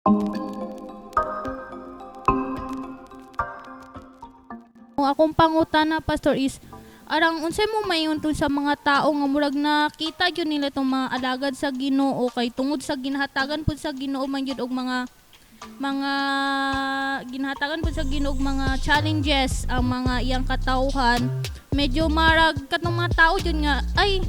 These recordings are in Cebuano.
Ang akong pangutana, Pastor, is arang unsay mo mayon tun sa mga tao nga murag nakita gyud nila itong mga alagad sa Ginoo kay tungod sa ginhatagan pud sa Ginoo man gyud og mga ginhatagan pud sa Ginoo og mga challenges ang mga iyang katawhan, medyo marag katong mga tao jud nga ay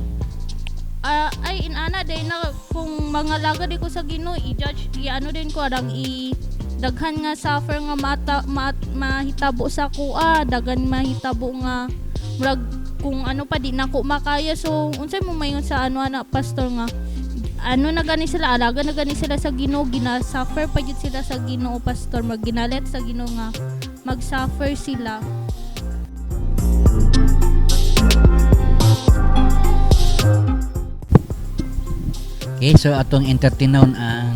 ay inana day na kung mga lagad ko sa Ginoo, i-judge, i-ano din ko, arang i daghan nga suffer nga mata, mahitabo sa kuha, daghan mahitabo nga murag kung ano pa, di nako makaya. So unsay mo mayon sa ano ana, Pastor, nga ano na gani sila, alaga na gani sila sa Ginoo, gina suffer pa jud sila sa Ginoo, Pastor, magginalet sa Ginoo nga mag-suffer sila? Okay, so atong entertainon ang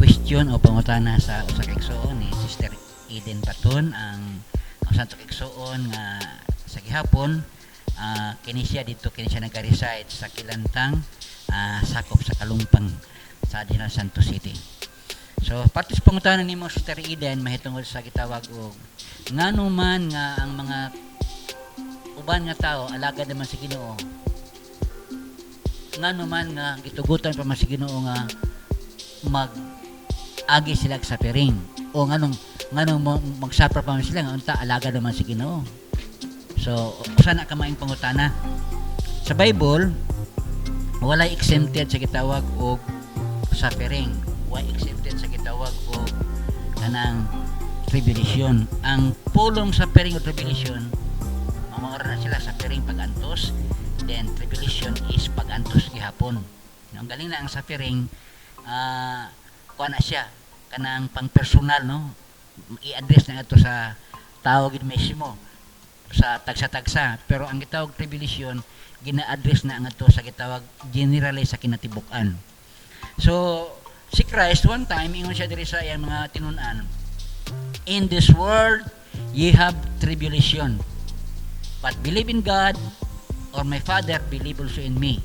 question o pangutana sa usa ka igsuon ni Sister Eden Baton, ang usa ka igsuon nga sa gihapon kini siya dito, kini siya nag-reside sa Kilantang, sakop sa Kalumpang sa General Santos City. So, parte sa pangutana nimo, Sister Eden, mahitungod sa gitawag og ngano man nga ang mga uban nga tao alagad naman sa Ginoo, ngano man nga gitugutan pa man sa Ginoo nga mag agi sila sa suffering o nganong magsuffer pa man sila nga unta alaga naman sa Ginoo. So, usa na ka maing pangutana. Sa Bible, walay exempted sa gitawag og suffering, walay exempted sa gitawag og kanang tribulation. Ang pulong suffering o tribulation, maura na sila: suffering, pagantos, then tribulation is pagantos gihapon. No, ang galing na ang suffering, kuha na siya kanang pang personal, no, i-address na ito sa tao gid mismo, sa tagsa-tagsa, pero ang gitawag tribulation, gina-address na ang ato sa gitawag generally sa kinatibuk-an. So si Christ, one time, ingon siya diri sa iyang mga tinun-an, "In this world ye have tribulation, but believe in God or my Father, believe also in me."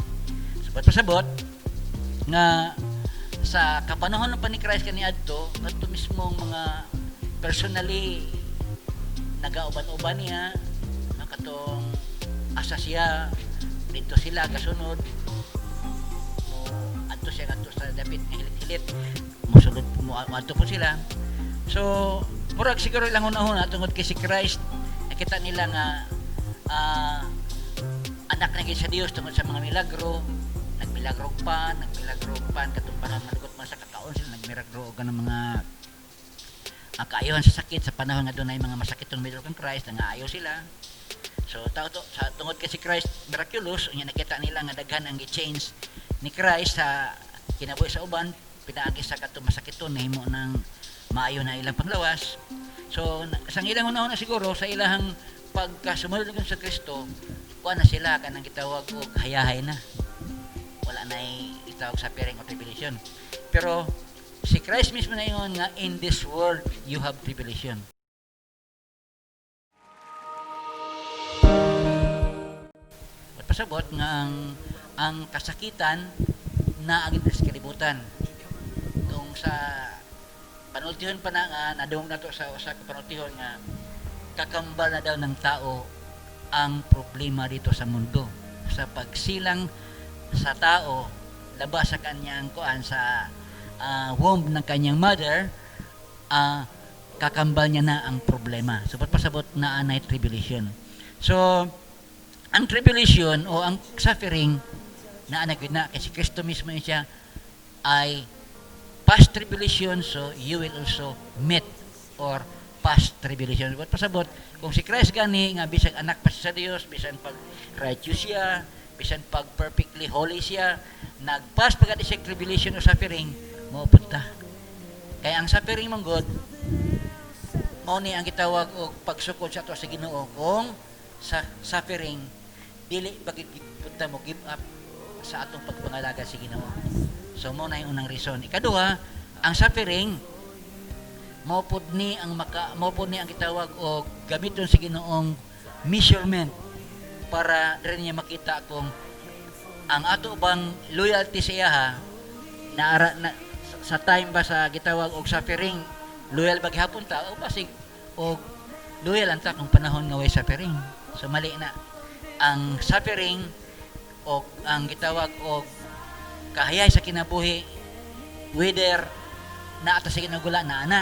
So pasabot nga sa kapanahon pa ni Christ kaniadto, kadto mismong mga personally nagauban-uban niya, no, katong asa siya dito sila kasunod mo, adto siya ngadto sa dapit nga hilit-hilit, mosulod, mo adto po sila. So murag siguro ilang una-una, tungod kay si Christ nakita nila nga anak na gyud sa Dios tungod sa mga milagro, nagmilagro pa katong panahon malugot man sa kakaon sila, nagmilagro og kanang mga kaayohan sa sakit sa panahon nga dunay mga masakit middle kang Christ, nangaayo sila. So tao to sa tungod kay si Christ miraculous unya, nakita nila nga daghan ang gi-change ni Christ sa kinabuhi sa uban pinaagi sa katong masakiton, nahimo ng maayo na ilang panglawas. So sa ilang una siguro, sa ilang pagkasumunod sa Kristo, kuha na sila kanang gitawag og hayahay na, wala na itawag suffering o tribulation. Pero si Christ mismo na ingon nga in this world you have tribulation. At pasabot nga ang kasakitan na ang sa kalibutan. Kung sa panultihon pa na nga nadungog nato sa usa ka panultihon nga kakambal na daw ng tao ang problema dito sa mundo. Sa pagsilang sa tao labas sa kanyang kuan, sa womb ng kanyang mother, kakambal niya na ang problema. So pasabot na anay tribulation. So ang tribulation o ang suffering na anay na kasi Kristo mismo yun siya ay past tribulation, so you will also meet or past tribulation. But pasabot kung si Christ gani nga bisag anak pa siya sa Dios, bisan pag righteous siya, bisan pag perfectly holy siya, nagpass pagkat siya tribulation o suffering, mo punta. Kaya ang suffering man god, mao ni ang gitawag og pagsukod sa ato sa Ginoo. Kung sa suffering dili bagit punta mo give up sa atong pagpangalaga sa Ginoo. So mo na yung unang reason. Ikaduha, ang suffering mao pud ni ang gitawag og gamiton sa Ginoong measurement para rin niya makita kung ang ato bang loyalty sa iyaha naara na. Sa time ba sa gitawag og suffering, loyal ba gihapon ta o basig og loyal ang ta kung panahon nga way suffering? So mali na. Ang suffering o ang gitawag og kahayay sa kinabuhi, whether naa ta sa Ginoo, wala na ana,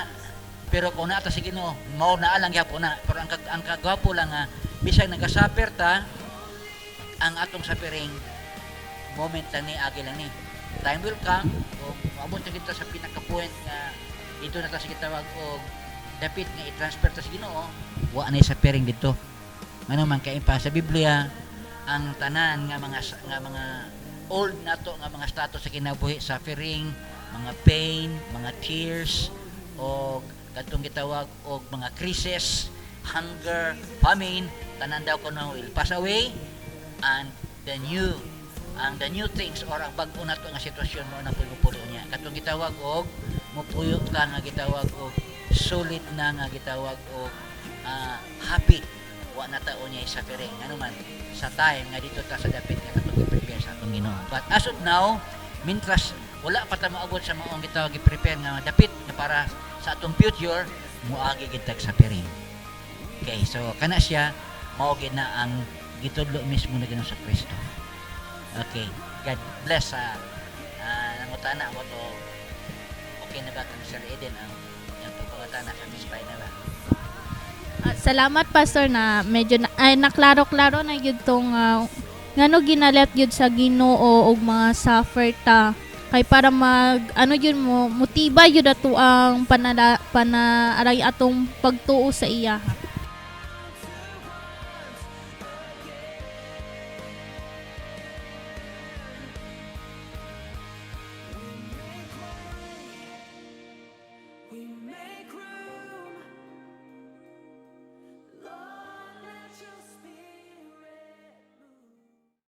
pero kung naa ta sa Ginoo, mao na lang gihapon na. Pero ang kagwapo lang nga bisag nagasuffer ta, ang atong suffering, moment lang ni, agi lang ni. Time will come kung moabot na kita sa pinaka point nga dito na ta sa gitawag og dapit nga i-transfer ta sa Ginoo, wa na suffering dito. Ngano man kay pa sa Biblia, ang tanan nga mga old nato nga mga status sa kinabuhi, suffering, mga pain, mga tears, o kadtong gitawag og mga crisis, hunger, famine, tanan daw kuno will pass away and the new things or ang bag-o nato nga sitwasyon mo na pulo niya, katong gitawag og mupuyo ka nga gitawag og solid na nga gitawag og happy, wa na ta unya suffering, ano man sa time nga dito ta sa dapit nga katong gi-prepare sa atong Ginoo. But as of now, mintras wala pa ta maabot sa maong gitawag gi-prepare nga dapit nga para sa atong future, moagi gid tag suffering. Okay, so kana siya, mao gid na ang gitudlo mismo na Ginoo sa Kristo. Okay, God bless sa nangutana mo to. Okay na ba kang Sir Eden ang yung pagpangutana? Satisfied na ba? Salamat, Pastor, na medyo na, ay, naklaro-klaro na gyud tong ngano ginalet gyud sa Ginoo og mga suffer ta kay para mag ano yun mo motibay yun ato ang panala panaaray atong pagtuo sa iya.